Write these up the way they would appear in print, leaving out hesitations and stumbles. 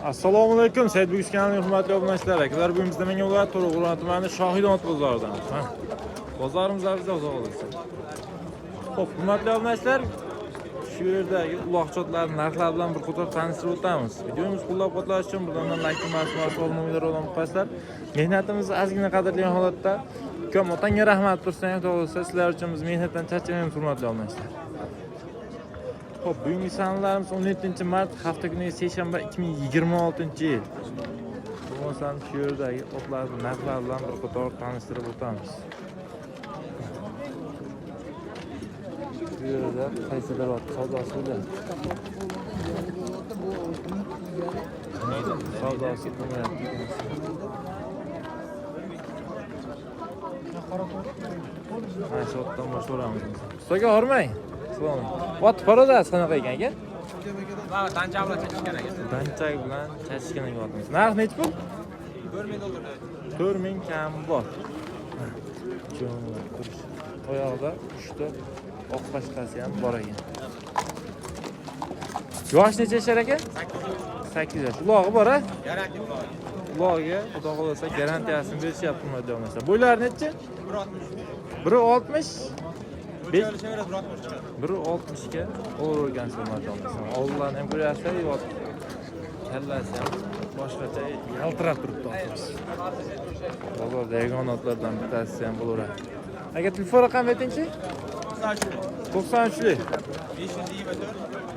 Assalomu alaykum, Said Bugs kanalining hurmatli obunachilari. Akalar, bugun biz Namangan viloyati To'raqo'rg'on tumani Shohidon bozoridamiz. Ha. Bozorimiz bizda uzoq bo'lsin. Xo'p, hurmatli obunachilar, shu yerdagi uloqchotlarning narxlari bilan bir qator tanishtirib o'tamiz. Videomizni qo'llab-quvvatlash uchun birdan like bosib, obuna bo'lib qo'yasizlar. Mehnatimizni ozgina qadrlagan holatda ukam otangga rahmat tursa ham to'g'risi sizlar uchun biz mehnatdan charchamaymiz, hurmatli obunachilar. Xo'p, bugungi sanalarimiz 17 mart, hafta kuni seshanba 2026-yil. Bo'lmasam shu yerdagi otlarning narxlari bilan bir qator tanishtirib o'tamiz. Bu yerda qaysidir ot savdosi bo'ladi. Savdosi bo'lmayapti. Mana shu otdan boshlaymiz. Ustaga hormang. Assalomu alaykum. Ot parodasi qanaqa ekan aka? Dancha bilan chachishgan aka. Danchak bilan chachishgan ekan otimiz. Narx nechi pul? 4000 dollar. 4000 kam bor. Jo'nlar ko'rish. Oyog'ida 3 ta oq pashqasi ham bor ekan. Yosh necha yashar ekan? 8 yosh. Ulog'i bor a? Garantiya bor. Ulog'iga Xudo xohlasa garantiyasini berishyapti hurmatli obunachilar. Bo'ylari nechi? 1.60. 1.60. O'lchaveraveradi 1.60 chiqadi. 1.60 ga o'rgan hurmatli obunachilar. Oldinlarni ham ko'ryapsizlar, yot kallasi ham boshqacha yaltirab turibdi otimiz. Bozorda yagona otlardan bittasi ham bo'laveradi. Aka, telefon raqami aytingchi? 93lik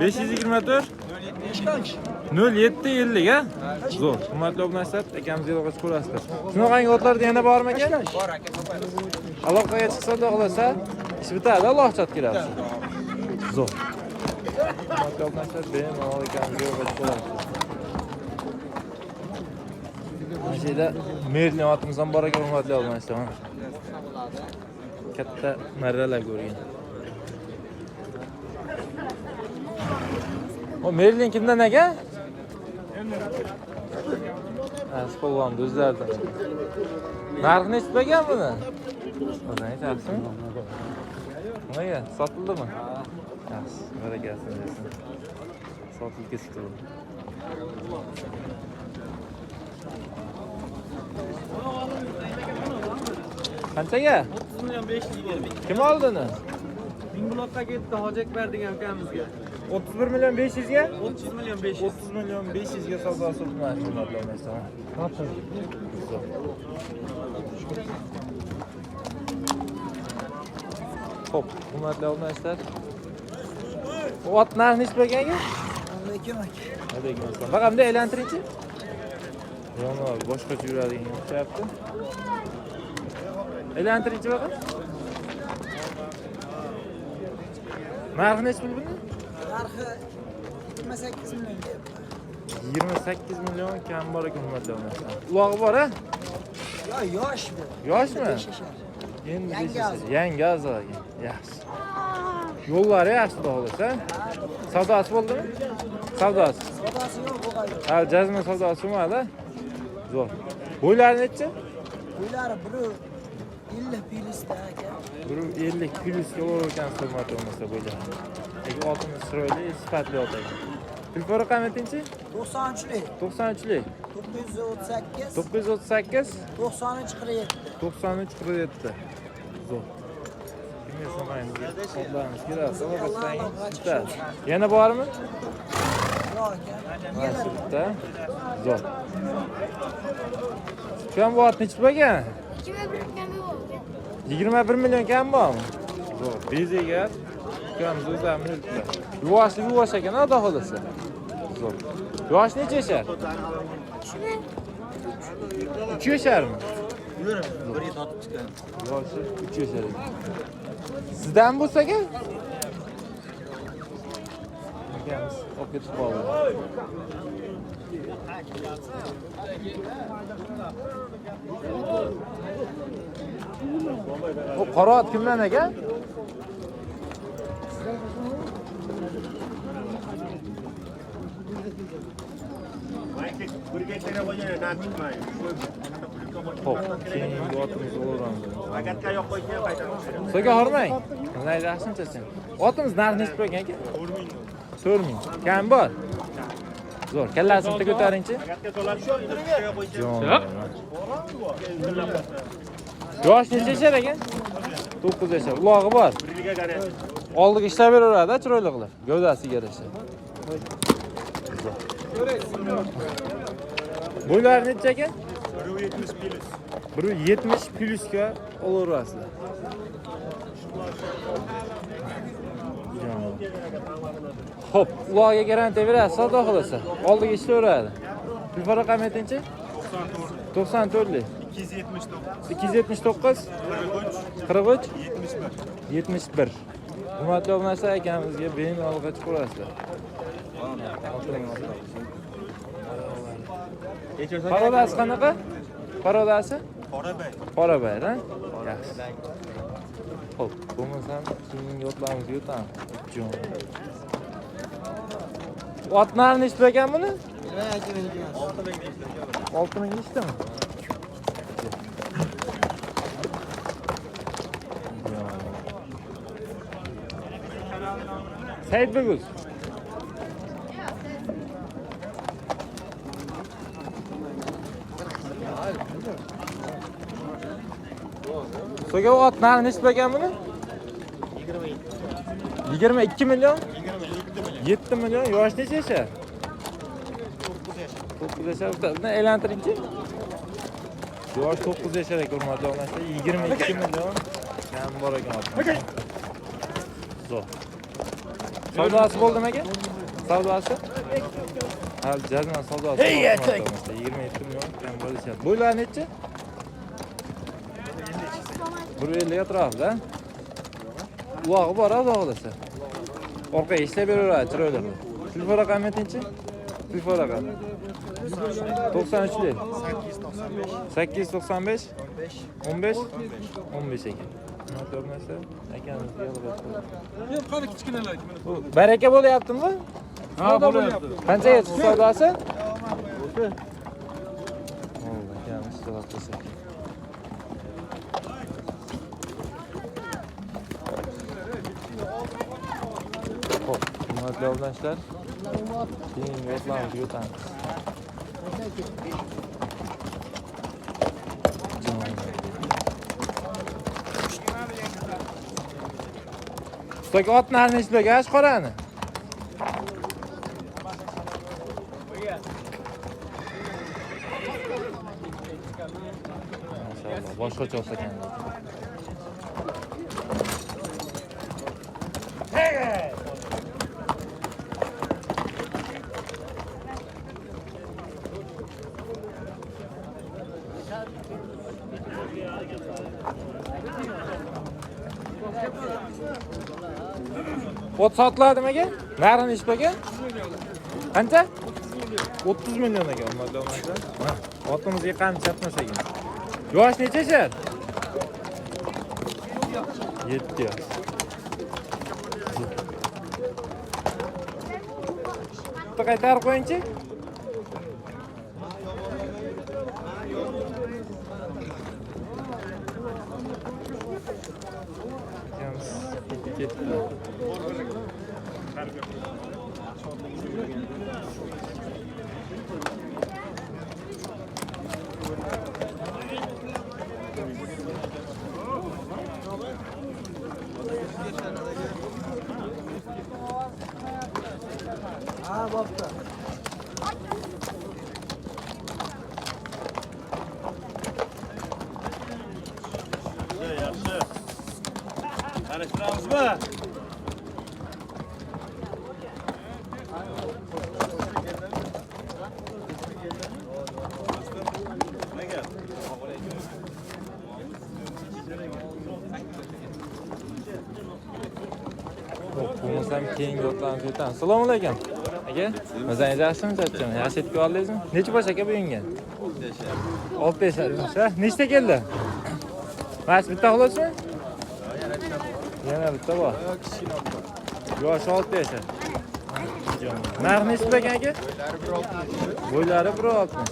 524 524 07 0750 ha? Zo'r. Hurmatli obunachilar, akamizga aloqaga ko'rasizlar. Shunaqangi otlarda yana bormi aka? Bor aka, topamiz. Aloqaga chiqsa xudo xohlasa ish bitadi, Alloh keladi. Zo'r. Hurmatli obunachilar, bemalol akamizga aloqaga ko'rasizlar. Mana shu yerda Merlin otimiz ham bor ekan, hurmatli obunachilar. Mana. Katta marralar ko'rgan. O Merlin kimdan aka? Aziz polvon o'zlaridan. Narxi nechi ekan buni? O'zingiz yaxshimi? Nimaga? Sotildimi? Yaxshi, barakasini bersin. Sotilib ketibdi bu. Qanchaga? 30 million 500 bo'ldi. Kim oldi uni? Mingbuloqqa ketdi Hoji Akbar degan ukamizga. 31 million 500 ga? 30 million 500. 30 million 500 ga savdosi bo'lmadi, hurmatli obunachilar. Xo'p, hurmatli obunachilar. Ot narxi nechi ekan aka? Alaykum aka. Alaykum assalom. Faqat bunday aylantiringchi. Yonlar boshqacha yuradigan o'xshayapti. Aylantiringchi faqat. Narxi nechi pul buni? Narxi 28 million deyapti. 28 million kam bor ekan, hurmatli obunachilar. Ulog'i bor a? Yo, yosh bu. Yoshmi? Besh yashar. Endi Yangi 5 yashar. a'zo. Yangi a'zo ekan. Yaxshi. Yo'llari yaxshi xudo xohlasa. Savdosi bo'ldimi? Savdosi. Savdosi yo'q, bo'g'ay yo'q. Hali jazma savdosi bo'lmadi. Zo'r. Bo'ylari nechi? Bo'ylari biri 50 plyusda aka. 150 plyusga bo'lar ekan, hurmatli bo'lmasa bo'ylari. Lekin otimiz chiroyli, sifatli ot ekan. Telefon raqami aytingchi? 93lik 93lik 938 938 93 47. 93 47. Zo'r. Kimga shunaqangi otlarimiz keladi? Aloqa bitta. Yana bormi? Yo'q aka. Mana shu bitta. Zo'r. Shu ham bu ot nechi pul ekan? 21 million kam bormi? Zo'r. Bezaga ukamiz o'zlari minibdilar. Yuvoshlik yuvosh ekan, xudo xohlasa. Zo'r. Yosh necha yashar? 3 yasharmi? Birga sotib chiqqan. Yoshi 3 yashar ekan. Sizdan bo'lsa aka? Akamiz olib ketib qoldi. Bu qora ot kimdan aka? Xo'p, keyingi otimizni olaveramiz. So'ga hormang. Qanday yaxshimi chachang? Otimiz narxi nechi pul ekan aka? 4000. 4000. Kam bor. Zo'r. Kallasini bitta ko'taringchi. Jon. Yosh necha yashar ekan? 9 yashar. Ulog'i bor. Oldiga ishlab beraveradi, chiroyli qilib. Gavdasiga yarasha. Bo'ylari necha ekan? 1.70 plus. 1.70 plusga olaverasizlar. Xo'p, ularga garantiya berasiz, xudo xolasa. Oldiga ishlayveradi. Telefon raqami aytingchi? 94 lik. 279 279 43 43 71. 71. Hurmatli obunachilar, akamizga bemalol chiqaverasizlar. Parodasi qanaqa? Parodasi? Qorabay. Qorabay, ha? Yaxshi. Xo'p, bo'lmasam keyingi otlarimizga o'tamiz. Jon. Ot narxi nechta ekan buni? 6000 nechtami? Said Beguz. So'ga ot narxi nechta ekan buni? 22 million? 7 million. Yosh necha yashar? 9 yashar. Buni aylantiringchi. Yosh 9 yashar ekan, hurmatli obunachilar. 22 million kam bor ekan ot. Zo'r. Savdosi bo'ldimi aka? Savdosi? Ha, jazman savdosi. Hey, 27 million kam bor deyishyapti. Bo'ylari necha? 1.50 atrofida. Ulog'i bor, xudo xolasa. Orqaga ishlab beraveradi chiroyli qilib. Telefon raqami aytingchi? Telefon raqami. 93 lik. 895 895 15 15 ekan. Hurmatli obunachilar, akamizga yig'ilib. Yo'q, qani kichkinalar. Bu baraka bo'lyaptimi? Ha, bo'lyapti. Qanchaga chiqdi savdosi? Bo'ldi, akamiz javob qilsak. Xo'p, hurmatli obunachilar, keyingi otlarimizga o'tamiz. Ustoga ot narxi necha ekan, shu qorani? Maşallah, boshqacha ot ekan. Ot sotiladimi aka? Narxi necha ekan? Qancha? 30 million ekan, hurmatli obunachilar. Mana, otimizga qancha chapmas ekan. Yosh necha yashar? 7 yosh. Bitta qaytarib qo'yingchi. Akamiz ketdi. Ha, bo'pti. Yaxshi. Tanishtiramizmi? Xo'p, bo'lmasam keyingi otlarimizni o'tamiz. Assalomu alaykum. Aka, o'zingiz yaxshimi, charchami? Yaxshi yetib oldingizmi? Necha bosh aka bu yunga? 6 yashar. Ha, nechta keldi? Mana shu bitta xolosmi? Yana bitta bor. Yoshi 6 yashar. Narxi necha ekan aka? Bo'ylari 1.60.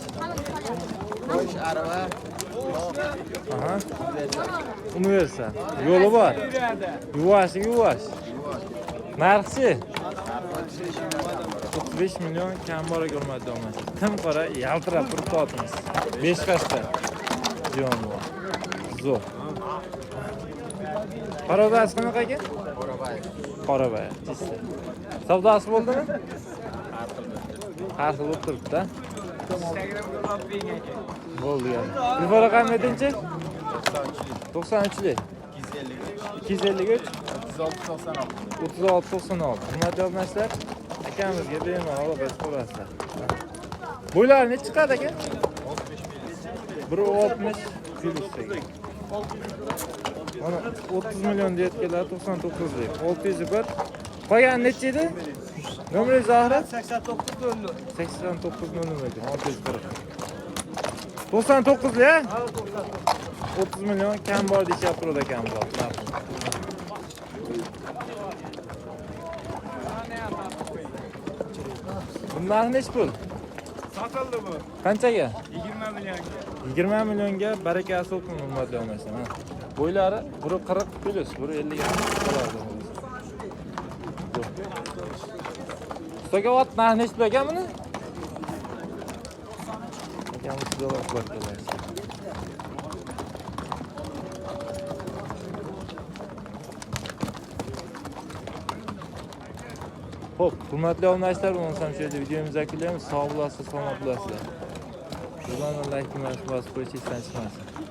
Qo'sh arava. Aha. Universal. Yo'li bor. Yuvoshi yuvosh. Narxi? 35 million kam bor ekan, hurmatli obunachilar. Tim qora, yaltirab turibdi otimiz. 5 qashqa. Jonivor. Zo'r. Parodasi qanaqa ekan? Qorabay. Чисто. Savdosi bo'ldimi? Har xil bo'lib turibdi-da. Bo'ldi yani. Telefon raqami aytingchi? 93lik. 253 36 96. Hurmatli obunachilar, akamizga bemalol aloqa qilasizlar. Bo'ylari necha chiqadi aka? 1.60 plyus degan. Mana 30 million deyotganlar 99lik. 601. Qolgani necha edi? Nomeringiz oxiri? 89 00. 89 00 ekan, 640. 99lik, a? 30 million kam bor deyishyapti turadi akamiz. Buni narxi nechi pul? Sotildi bu. Qanchaga? 20 millionga. 20 millionga, barakasi bo'lsin, hurmatli obunachilar. Mana. Bo'ylari 1.40 plyus, 1.50 ga qoladi. Ustaga ot narxi nechi pul ekan buni? Akamiz sizlar bor ekanlar. Xo'p, hurmatli obunachilar, bo'lmasam shu yerda videomizni yakunlaymiz. Sog' bo'lasizlar, salomat bo'lasizlar. Bizlarni like bosib qo'yish esdan chiqmasin.